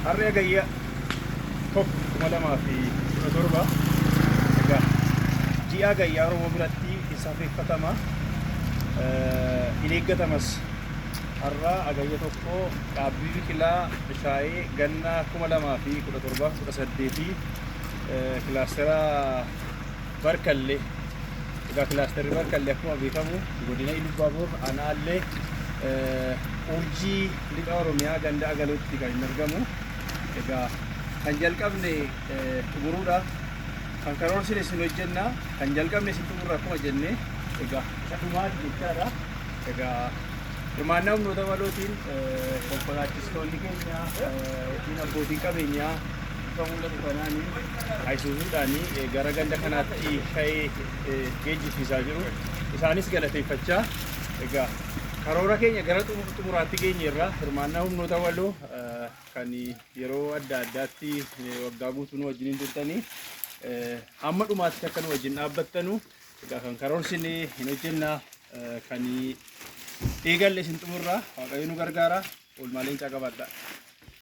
Harri Hagayya 1 2017. Egaa ji'a Hagayyaa Oromoo biratti hin safeeffatama, hin eeggatamas. Har'a Hagayya 1 dhaabbii biqilaa shaayee ganna 2017 18 kilaastera Barkallee. Egaa kilaasterri Barkallee akkuma beekamu godina Ilubbaaboor aanaa Urjii lixa Oromiyaa ganda Agalootti kan inni argamu. Egaa kan jalqabne xumuruudha. Kan karoorsine isin hojjenna. Kan jalqabne isin xumurra akkuma jenne, egaa isa dhumaati jechaadha. Egaa hirmaannaa humnoota walootiin konkolaachistoonni keenya yookiin abbootiin qabeenyaa bifa mul'atu kanaan Ayisuuzuudhaan gara ganda kanaatti shayee geejjibsiisaa jiru. Isaanis galateeffachaa, egaa karoora keenya gara xumuraatti geenyeerra. Hirmaannaa humnoota waloo kan yeroo adda addaatti waggaa guutuu nu wajjin turtanii hamma dhumaatti akka nu wajjin dhaabbattanu, egaa kan karoorsine hin hojjenna, kan eegalle isin xumurra. Waaqayyo nu gargaara. Oolmaa leencaa qabaadha.